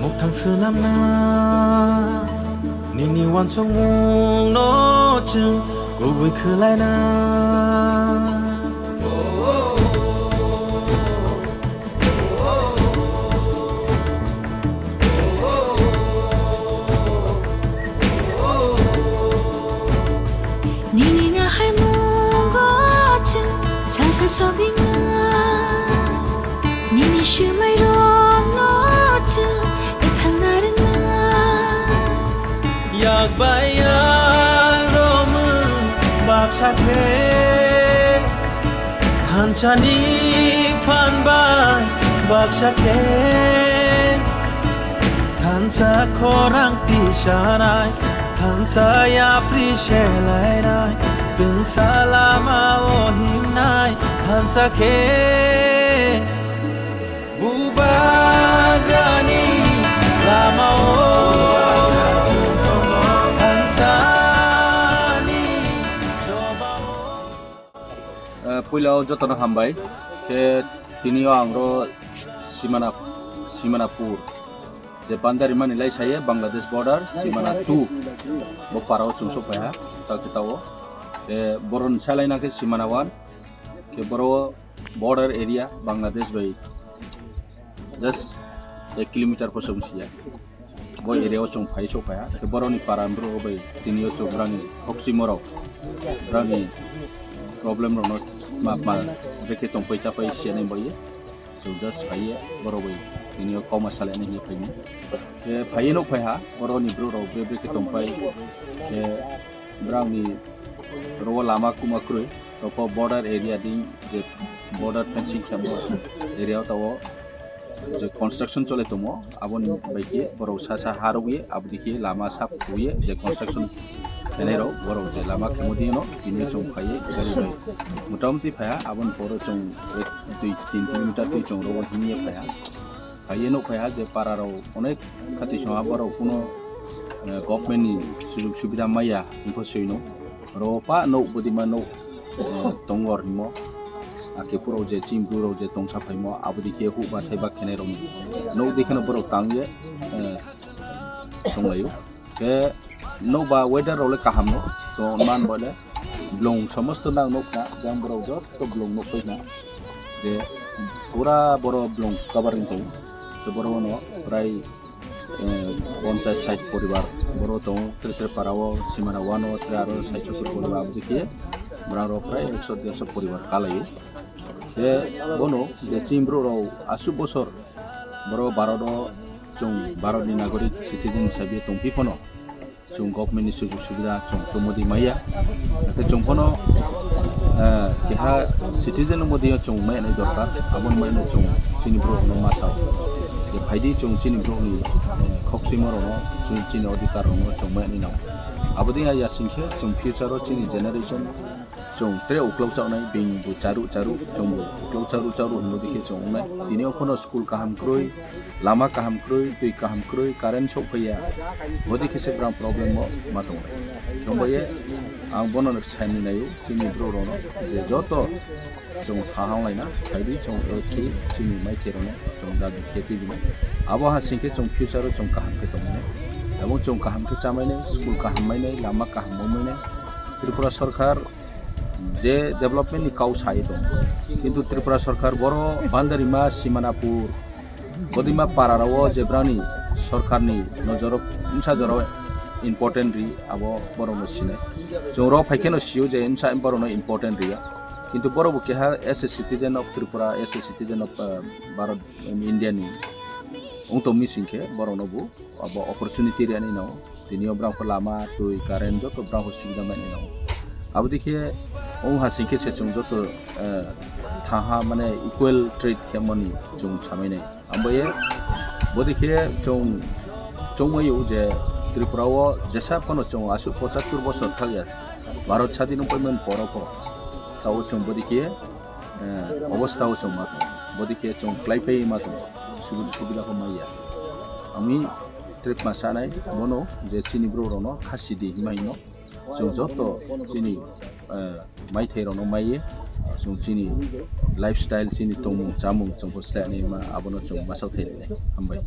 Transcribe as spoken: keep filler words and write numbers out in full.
Muktang swnamna, nini uansukmungno chwng kubui khwlaina. Nini naharmungo chwng salsa sogwina. Nini swmairokno chwng kwthang narwkna. Yak bai yak romwi baksa khe, thansani phan bai baksa khe. Thansa khorang tisanai, thansa yapri selainai, twngsa lama o himnai, thansa khe bubagrani lama o, thansani choba o. Eh, puila o jotono hambai, khe tini o ang ro Simana, Simanapur. Je Bandarimani lai saye Bangladesh border, Simana two, bo para o chwng sok phaiha, ta khe ta o. E, boroni salai na khe Simana one, khe boro border area Bangladesh bai just ek kilometer po chwng siya. Bo area o chwng phai sok phaiha, khe boroni para bro bai tini o chwng rang ni hoksi morok, rang ni problem rok no ma, ma, beke tong pai cha pai siya nai bai. Chwng just phaiye, borok bai tini o kokma salai nai hinwi phaini. Khe phaiye nuk phaiha, borok ni borok rok bre bre khe tong pai. Khe borok ni oro o lama kuma kwrwi, rok o border area ding je border fencing khe amo area o ta o je construction chole tongmo, aboni bai khe borok sa sa ha rwgwi, aboni khe lama sa phuye je construction khenai rok, borok je lama khemo dino, tini o chwng phaiye gari bai. Motamoti phaiha, aboni poro chwng ek, dui, tin kilometer twi chwng rogo himye phaiha. Phaiye nuk phaiha je para rok onek khati songha borok kuno, eh, government ni sujug subida maya wngkho swino. Oro pa nuk budima nuk, eh, tongor himo. Akhe puro je chini bru rok je tongsa phaimo abodi khe huk ba thai ba khenai rok ni. Nuk dikheno borok tangye, eh, tonglaio. Khe nokba weather rok le kaham no, to man bo le blong somosto nang nukna, jang borok joto blong nukphaina. Je pura borok blong covering tongo. To borok no prai, eh, ponchas sait poribar borok tongo, tre tre para o, Simana one o, tre aro sait sottor poribar, abodi khe borok rok prai ekso derso poribar kalaio. Je bono je chini borok rok aswk bosor borok Bharat o chwng Bharat ni nagorik citizen hisabe tongphi phano, chwng government ni sujug subida chwng chumudi maya. Hwnkhe chwng phano, eh, keha citizen mudi o chwng maya nai dorkar, aboni maya no chwng chini borok no masa. Je phaidi chwng chini borok ni, eh, khok swima rok no, chwng chini odhikar rok no chwng maya nai nang. Abodi ya sing khe chwng future o chini generation chwng tre uklok chaknai, bini bo charu charu, chwng bo uklok charu charu hinwi dikhe chwng wngnai. Tini o phano school kaham kwrwi, lama kaham kwrwi, twi kaham kwrwi, current sok phaiya. Bo dikhe se bwrang problem o ma tongo. Chwng bo ye ang bono sai ni naio, chini borok rok no je joto chwng thahang laina phaidi, chwng ekhi chini maithai rok no chwng dagi khe twi bini. Abo ha sing khe chwng future o chwng kaham khe tongmani. Abo chwng kaham khe chamainai, school kaham mainai, lama kaham wngmainai. Tripura Sarkar je development ni kau sai tong, kintu Tripura Sarkar boro Bandarima, Simanapur, Bodima para rao je brani sarkar ni nojoro bwsa jorao important ri, abo borok no sinai. Chwng rok phai khe no sio je bwsa borok no important ri ya, kintu borok bo keha as a citizen of Tripura, as a citizen of, uh, Bharat, um, India ni wng tong mi sing khe borok no bo abo opportunity riyani no, tini o brang khe lama, twi, current joto brang khe subida mai no. Abo dikhe wng ha sing khe se chwng joto, eh, thaha mane equal treat khe mani chwng samai nai. Abo ye bo dikhe chwng chongmai o je Tripura o jesa phano chwng aswk pochattor bosor thak ya, Bharat sadin wng paimani poro pho, tao chwng bo dikhe, eh, obostha o chwng ma tongo. Bo dikhe chwng khlai pai ma tongo, subida, subida khe mai ya. Ami trekma sanai bono je chini borok rok no khasi di hinma hino. Chwng joto chini, eh, maithai rok no mai ye, chwng chini lifestyle, chini tongmung chamung chwng bo slai nai ma, abono chwng masa thai nai. Hambai.